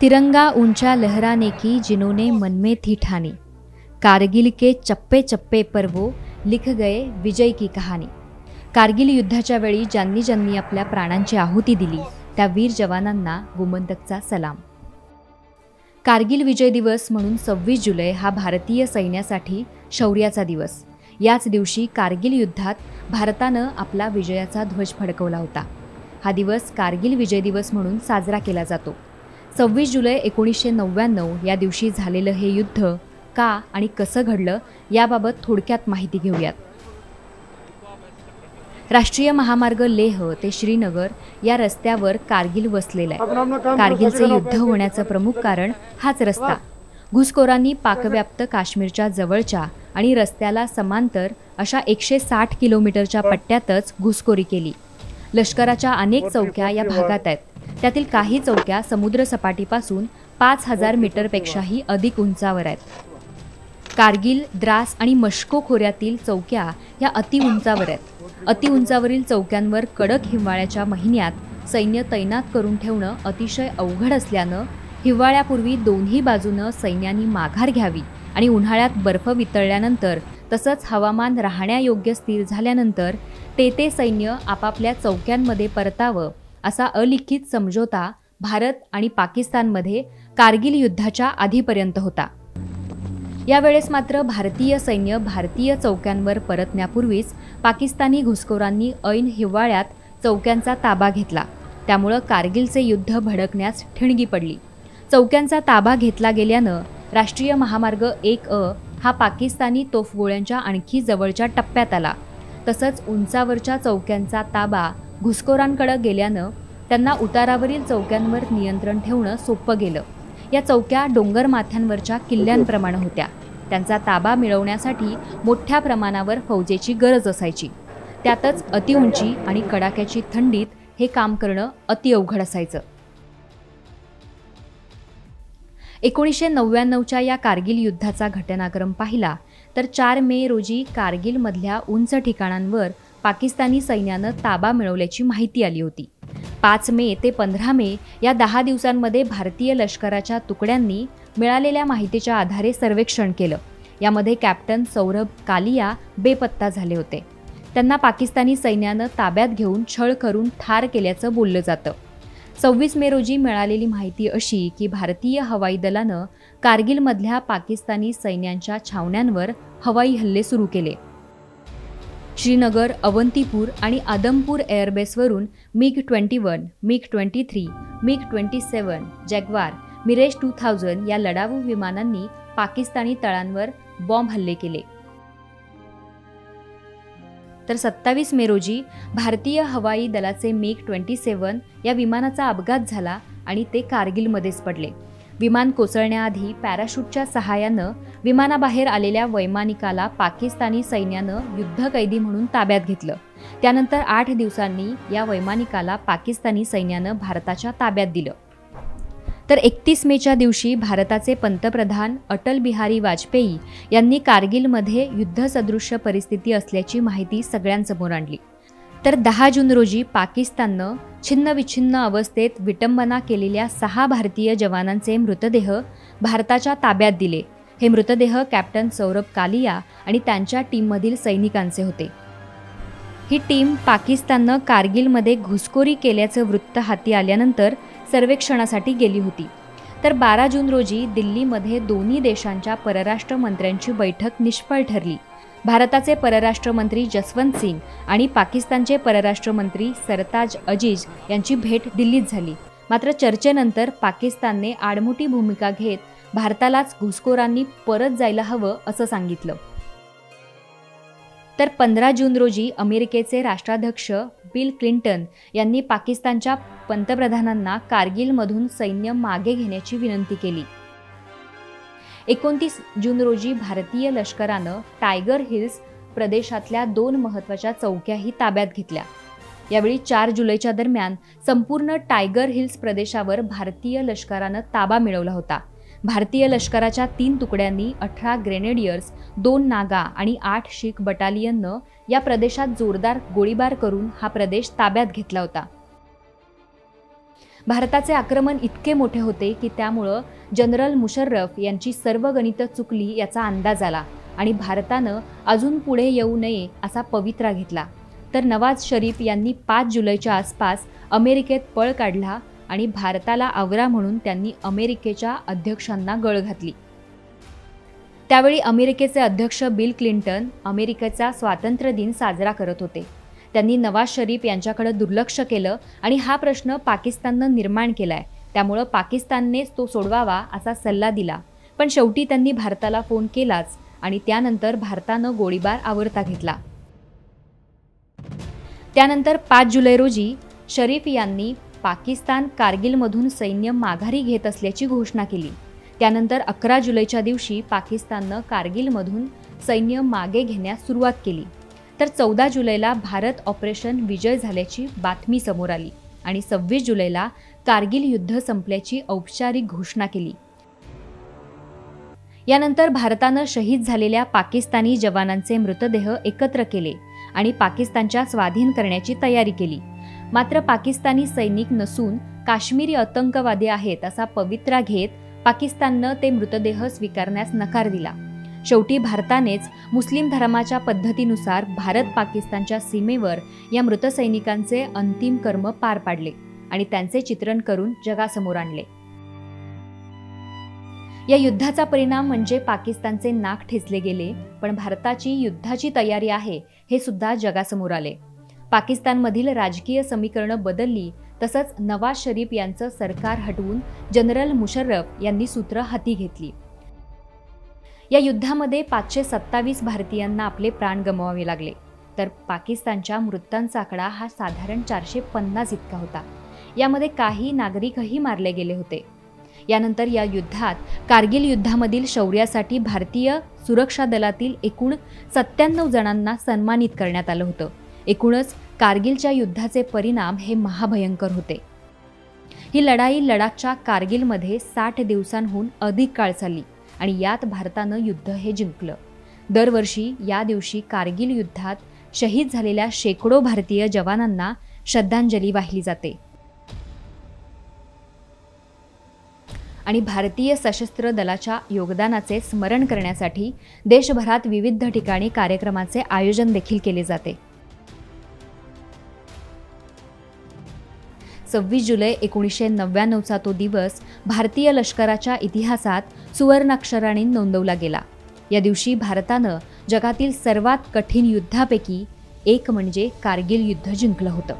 तिरंगा ऊंचा लहराने की जिन्होंने मन में थी ठानी, कारगिल के चप्पे चप्पे पर वो लिख गए विजय की कहानी। कारगिल युद्धाच्या वेळी ज्यांनी ज्यांनी आपल्या प्राणांची आहुती दिली त्या वीर जवानांना गोमंतकचा सलाम। कारगिल विजय दिवस म्हणून 26 जुलै हा भारतीय सैन्यासाठी शौर्याचा दिवस। याच दिवशी कारगिल युद्धात भारतानं आपला विजयाचा ध्वज फडकवला होता। हा दिवस कारगिल विजय दिवस म्हणून साजरा केला जातो। 26 जुलै 1999 या दिवशी झालेलं हे युद्ध का आणि कसं घडलं याबाबत थोडक्यात माहिती घेऊयात। राष्ट्रीय महामार्ग लेह ते श्रीनगर या रस्त्यावर कारगिल वसलेला आहे। कारगिलचे युद्ध होण्याचं प्रमुख कारण हाच रस्ता। घुसखोरांनी पाकव्याप्त काश्मीरच्या जवळच्या आणि रस्त्याला समांतर अशा 160 किलोमीटरच्या पट्ट्यातच घुसखोरी केली। लष्कराच्या अनेक चौक्या या भागात आहेत। त्यातील काही चौक्या समुद्रसपाटीपासून 5000 मीटरपेक्षाही अधिक उंचावर आहेत। कारगिल, द्रास आणि मश्को खोऱ्यातील चौक्या ह्या अति उंचावर आहेत। अति उंचावरील चौक्यांवर कडक हिवाळ्याच्या महिन्यात सैन्य तैनात करून ठेवणं अतिशय अवघड असल्यानं हिवाळ्यापूर्वी दोन्ही बाजूनं सैन्यांनी माघार घ्यावी आणि उन्हाळ्यात बर्फ वितळल्यानंतर तसंच हवामान राहण्यायोग्य स्थिर झाल्यानंतर ते ते सैन्य आपापल्या चौक्यांमध्ये परतावं असा अलिखित समझोता भारत आणि पाकिस्तानमध्ये कारगिल युद्धाच्या आधीपर्यंत होता। यावेळेस मात्र भारतीय सैन्य भारतीय चौक्यांवर परतण्यापूर्वीच पाकिस्तानी घुसखोरांनी ऐन हिवाळ्यात चौक्यांचा ताबा घेतला। त्यामुळं कारगिलचे युद्ध भडकण्यास ठिणगी पडली। चौक्यांचा ताबा घेतला गेल्यानं राष्ट्रीय महामार्ग 1 अ हा पाकिस्तानी तोफगोळ्यांच्या आणखी जवळच्या टप्प्यात आला। तसंच उंचावरच्या चौक्यांचा ताबा घुसखोरांकडे गेल्यानं त्यांना उतारावरील चौक्यांवर नियंत्रण ठेवणं सोपं गेलं। या चौक्या डोंगरमाथ्यांवरच्या किल्ल्यांप्रमाणे होत्या। त्यांचा ताबा मिळवण्यासाठी मोठ्या प्रमाणावर फौजेची गरज असायची। त्यातच अतिउंची आणि कडाक्याची थंडीत हे काम करणं अति अवघड असायचं। 1999च्या या कारगिल युद्धाचा घटनाक्रम पाहिला तर 4 मे रोजी कारगिलमधल्या उंच ठिकाणांवर पाकिस्तानी सैन्यानं ताबा मिळवल्याची माहिती आली होती। 5 मे ते 15 मे या 10 दिवसांमध्ये भारतीय लष्कराच्या तुकड्यांनी मिळालेल्या माहितीच्या आधारे सर्वेक्षण केलं। यामध्ये कॅप्टन सौरभ कालिया बेपत्ता झाले होते। त्यांना पाकिस्तानी सैन्यानं ताब्यात घेऊन छळ करून ठार केल्याचं बोललं जातं। 26 मे रोजी मिळालेली माहिती अशी की भारतीय हवाई दलानं कारगिलमधल्या पाकिस्तानी सैन्यांच्या छावण्यांवर हवाई हल्ले सुरू केले। श्रीनगर, अवंतीपूर आणि आदमपूर एअरबेसवरून MiG 21, MiG 23, MiG 27, Jaguar, Mirage 2000 या लढाऊ विमानांनी पाकिस्तानी तळांवर बॉम्ब हल्ले केले। तर 27 मे रोजी भारतीय हवाई दलाचे मिग 27 या विमानाचा अपघात झाला आणि ते कारगिलमध्येच पडले। विमान कोसळण्याआधी पॅराशूटच्या सहाय्यानं विमानाबाहेर आलेल्या वैमानिकाला पाकिस्तानी सैन्यानं युद्धकैदी म्हणून ताब्यात घेतलं। त्यानंतर 8 दिवसांनी या वैमानिकाला पाकिस्तानी सैन्यानं भारताच्या ताब्यात दिलं। तर 31 मेच्या दिवशी भारताचे पंतप्रधान अटल बिहारी वाजपेयी यांनी कारगिलमध्ये युद्धसदृश्य परिस्थिती असल्याची माहिती सगळ्यांसमोर आणली। तर 10 जून रोजी पाकिस्ताननं छिन्नविच्छिन्न अवस्थेत विटंबना केलेल्या 6 भारतीय जवानांचे मृतदेह भारताच्या ताब्यात दिले। हे मृतदेह कॅप्टन सौरभ कालिया आणि त्यांच्या टीममधील सैनिकांचे होते। ही टीम पाकिस्ताननं कारगिलमध्ये घुसखोरी केल्याचं वृत्त हाती आल्यानंतर सर्वेक्षणासाठी गेली होती। तर 12 जून रोजी दिल्लीमध्ये दोन्ही देशांच्या परराष्ट्र मंत्र्यांची बैठक निष्फळ ठरली। भारताचे परराष्ट्र मंत्री जसवंत सिंग आणि पाकिस्तानचे परराष्ट्र मंत्री सरताज अजीज यांची भेट दिल्लीत झाली। मात्र चर्चेनंतर पाकिस्तानने आडमुठी भूमिका घेत भारतालाच घुसखोरांनी परत जायला हवं असं सांगितलं। तर 15 जून रोजी अमेरिकेचे राष्ट्राध्यक्ष बिल क्लिंटन यांनी पाकिस्तानच्या पंतप्रधानांना कारगिलमधून सैन्य मागे घेण्याची विनंती केली। 29 जून रोजी भारतीय लष्करानं टायगर हिल्स प्रदेशातल्या 2 महत्त्वाच्या चौक्याही ताब्यात घेतल्या। यावेळी 4 जुलैच्या दरम्यान संपूर्ण टायगर हिल्स प्रदेशावर भारतीय लष्करानं ताबा मिळवला होता। भारतीय लष्कराच्या 3 तुकड्यांनी 18 ग्रेनेडियर्स, 2 नागा आणि 8 शीख बटालियननं या प्रदेशात जोरदार गोळीबार करून हा प्रदेश ताब्यात घेतला होता। भारताचे आक्रमण इतके मोठे होते की त्यामुळं जनरल मुशर्रफ यांची सर्व गणितं चुकली याचा अंदाज आला आणि भारतानं अजून पुढे येऊ नये असा पवित्रा घेतला. तर नवाज शरीफ यांनी 5 जुलैच्या आसपास अमेरिकेत पळ काढला आणि भारताला आवरा म्हणून त्यांनी अमेरिकेच्या अध्यक्षांना गळ घातली. त्यावेळी अमेरिकेचे अध्यक्ष बिल क्लिंटन अमेरिकेचा स्वातंत्र्य दिन साजरा करत होते. त्यांनी नवाज शरीफ यांच्याकडे दुर्लक्ष केलं आणि हा प्रश्न पाकिस्ताननं निर्माण केलाय, त्यामुळं पाकिस्ताननेच तो सोडवावा असा सल्ला दिला. पण शेवटी त्यांनी भारताला फोन केलाच आणि त्यानंतर भारतानं गोळीबार आवरता घेतला. त्यानंतर 5 जुलै रोजी शरीफ यांनी पाकिस्तान कारगिलमधून सैन्य माघारी घेत असल्याची घोषणा केली. त्यानंतर 11 जुलैच्या दिवशी पाकिस्ताननं कारगिलमधून सैन्य मागे घेण्यास सुरुवात केली. तर 14 जुलैला भारत ऑपरेशन विजय झाल्याची बातमी समोर आली आणि 26 जुलैला कारगिल युद्ध संपल्याची औपचारिक घोषणा केली. यानंतर भारतानं शहीद झालेल्या पाकिस्तानी जवानांचे मृतदेह एकत्र केले आणि पाकिस्तानच्या स्वाधीन करण्याची तयारी केली. मात्र पाकिस्तानी सैनिक नसून काश्मीरी आतंकवादी आहेत असा पवित्रा घेत पाकिस्ताननं ते मृतदेह स्वीकारण्यास नकार दिला. शेवटी भारतानेच मुस्लिम धर्माच्या पद्धतीनुसार भारत पाकिस्तानच्या सीमेवर या मृत सैनिकांचे अंतिम कर्म पार पाडले आणि त्यांचे चित्रण करून जगासमोर आणले. या युद्धाचा परिणाम म्हणजे पाकिस्तानचे नाक ठेचले गेले, पण भारताची युद्धाची तयारी आहे हे सुद्धा जगासमोर आले. पाकिस्तानमधील राजकीय समीकरणं बदलली, तसंच नवाज शरीफ यांचं सरकार हटवून जनरल मुशर्रफ यांनी सूत्र हाती घेतली. या युद्धामध्ये 527 भारतीयांना आपले प्राण गमवावे लागले, तर पाकिस्तानच्या मृतांचा आकडा हा साधारण 450 इतका होता. यामध्ये काही नागरिकही मारले गेले होते. यानंतर या युद्धात कारगिल युद्धामधील शौर्यासाठी भारतीय सुरक्षा दलातील एकूण 97 जणांना सन्मानित करण्यात आलं होतं. एकूणच कारगिलच्या युद्धाचे परिणाम हे महाभयंकर होते. ही लढाई लडाखच्या कारगिलमध्ये 60 दिवसांहून अधिक काळ चालली आणि यात भारतानं युद्ध हे जिंकलं. दरवर्षी या दिवशी कारगिल युद्धात शहीद झालेल्या शेकडो भारतीय जवानांना श्रद्धांजली वाहिली जाते आणि भारतीय सशस्त्र दलाच्या योगदानाचे स्मरण करण्यासाठी देशभरात विविध ठिकाणी कार्यक्रमाचे आयोजन देखील केले जाते. 26 जुलै 1999चा तो दिवस भारतीय लष्कराच्या इतिहासात सुवर्णाक्षराने नोंदवला गेला. या दिवशी भारतानं जगातील सर्वात कठीण युद्धापैकी एक म्हणजे कारगिल युद्ध जिंकलं होतं.